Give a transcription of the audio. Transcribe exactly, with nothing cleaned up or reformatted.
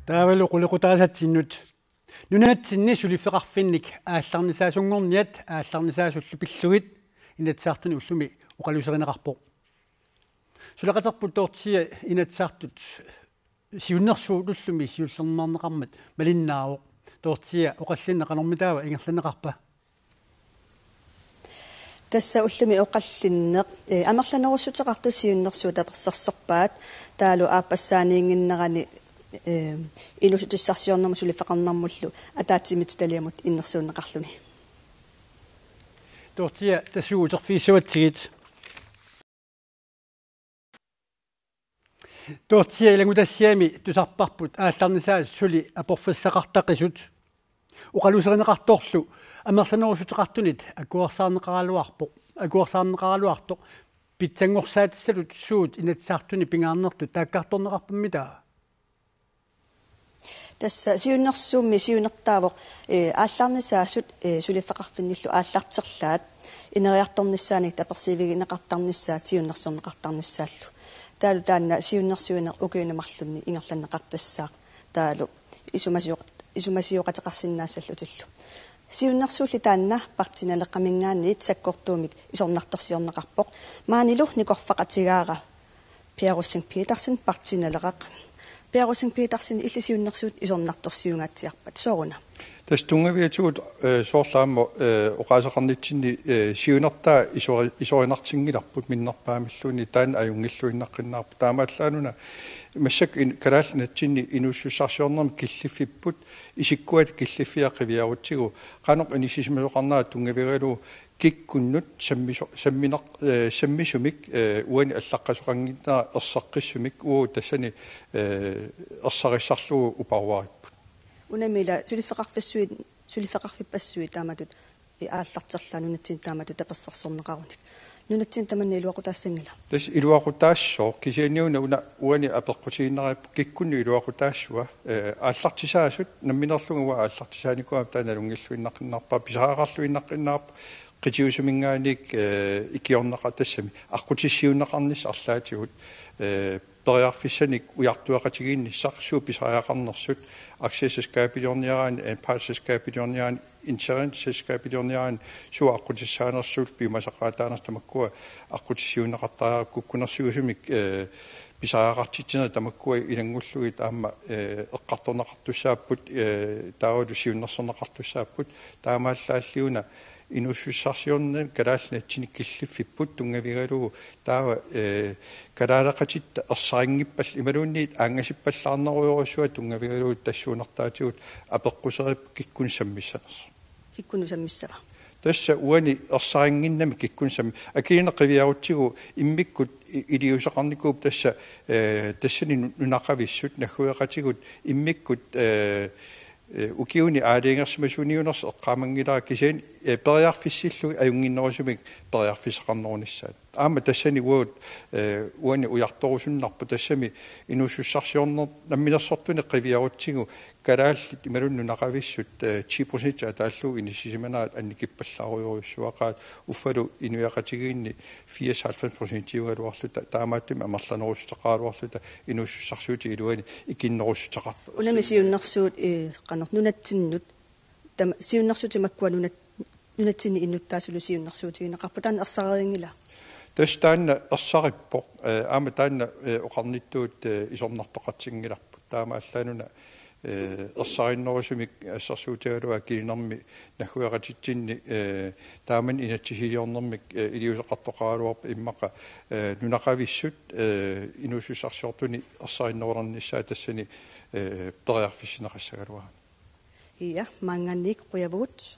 Taavalu qulequtaasatsinnut. Nunatsinni suliffeqarfinnik aallarnisaasunngorniat aallarnisaasullu pillugit Inatsisartuni ullumi oqaluserineqarpoq. Suleqaterput Dorthea Inatsisartut siunnersuut ullumi siullermeerneqarmat malinnaavoq. Dorthea, oqallinneq qanormitaava ingerlanneqarpa? Tassa ullumi oqallinneq, eh, amerlanerussuteqartut siunnersuut tapersersorpaat, taavalu aappassaaniinnginnerani, eh, inuussutissarsiornermut suliffeqarnermullu ataatsimiititaliamut innersuunneqarluni. Dorthea, tassuugu uterfigissavatsigit. Dorthea ilanngutassiami tusarparput aallarnisaasut suli aporfissaqartaqisut. Oqaluserineqartorlu amerlanerussuteqartunit akuersaarneqaraluarpoq, akuersaarneqaraluartoq. Pitsanngorsaatissallu suut Inatsisartuni pingaarnertut taakkartorneqarpimmi taava? Tassa siunnersuummi siunertaavoq, eh, aallarnisaasut, eh, suliffeqarfinnillu aallarterlaat ineriartornissaannik tapersiivigineqartarnissaat siunnersorneqartarnissaallu. Taavalu taanna siunnersuineq ukiuni marlunni ingerlanneqartassaaq taavalu isumasioq-, isumasioqateqarsinnaassallutillu. Siunnersuulli taanna Partii Naleqqaminngaanniit sakkortuumik isornartorsiorneqarpoq. Maanilu nikorfaqatigaara Per Rosing Petersen, Partii Naleraq. Per Rosing Petersen, illit siunnersuut isornartorsiungaatsiarpat, sooruna? Tassa tunngaviatigut, eh, soorlu aamma, eh, oqaaseqarnitsinni, eh, siunertaa isori-, isorinartinngilarput minnerpaamilluunniit, taanna ajunngilluinnaqqinnaarpoq. Taamaallaanuna massakkut in-, Kalaallit Nunatsinni inuussutissarsiornermi killiffipput, isikkuata killiffia qiviarutsigu, qanoq inissisimasoqarnera tunngavigalugu kikkunnut sammiso-, sammineq-, eh, sammisumik, eh, uani allaqqasoqannginnera erseqqissumik uagut tassani, eh, ersarissarlugu uparuaripput. Unamila suliffeqarfissuit, suliffeqarfippassuit taamatut, eh, aallarterlaat nunatsinni taamatut tapersersorneqarunik. Nunatsinni tamanna iluaqutaassagila? Tassa iluaqutaassooq, kisianniuna una uani apeqqutigiinnaripput kikkunnut iluaqutaassua, eh, aallartisaasut, nammineerlunga uanga aallartisaanikuugama taanna nalunngilluinnaqqinnarpara, pisariaqarluinnaqqinnaarpoq, qitiusuminngaanniit, eh, ikiorneqa-, tassami aqqutissiuunneqarnissaq arlaatigut, eh, periarfissanik ujartueqatigiinnissaq, suut pisariaqarnersut, aktieselskabiliorniaraanni, anpartsselskabiliorniaraanni, interimsselskabiliorniaraanni, suut aqqutissaanersut, piumasaqaataanersut, tamakkua aqqutissiuunneqartariaqarput, kukkunersiusumik, eh, pisariaqartitsinerit tamakkua ilanngullugit aamma, eh, eqqartorneqartussaapput, eh, taavalu siunnersorneqartussaapput, taamaallaalliuna inuussutissarsiornermi Kalaallit Nunatsinni killiffipput tunngavigalugu taava, eh, kalaaleqatitta ersarinngippat-, imaluunniit aangasippallaarnerujorujussuaq tunngavigalugu tassuunartaatigut apeqquseripput kikkunnut sammissanersoq. Kikkunnut sammissava? Tassa uani ersarinnginnami kikkunnut sammi-, akilineq qiviarutsigu immikkut i-, iliuuseqarnikuupput tassa, eh, tassani nu-, nunaqavissut naggueqatigut immikkut, eh, eh, ukiuni aalajangersimasuuniunersut eqqaamanngilara kisianni, eh, periarfissillugit ajunnginnerusumik periarfissaqarnerunissaat. Aamma tassani uagut, eh, uani ujartorusunnarpoq tassami inuussutissarsiorneq namminersortunik qiviarutsigu kalaallit imaluunniit nunaqavissut, eh, ti procent ataallugu inissisimanerat annikippallaarujorujussuaqaat uffalu inuiaqatigiinni firs halvfems procentiugaluarluta taamaattumik amerlanerussuteqaraluarluta inuussutissarsiutit iluanni ikinnerussuteqarput. Unami siunnersuut, eh, qanoq nunatsinnut tama-, siunnersuutit makkua nunat-, nunatsinni innuttaasulu siunnersuutigineqarput, taanna ersarigila? Tassa taanna ersarippoq, eh, aamma taanna, eh, oqarnittut, eh, isornartoqartinngilarput. Taamaallaanuna, eh, ersarinnerusumik assersuutigalugu akilinermi naggueqatitsinni, eh, taamani inatsisiliornermik, eh, iliuuseqartoqaraluarpat immaqa, eh, nunaqavissut, eh, inuussutissarsiortuni ersarinnerulernissaat tassani, eh, periarfissinneqassagaluarami. Ia, maanngaanniit qujavugut.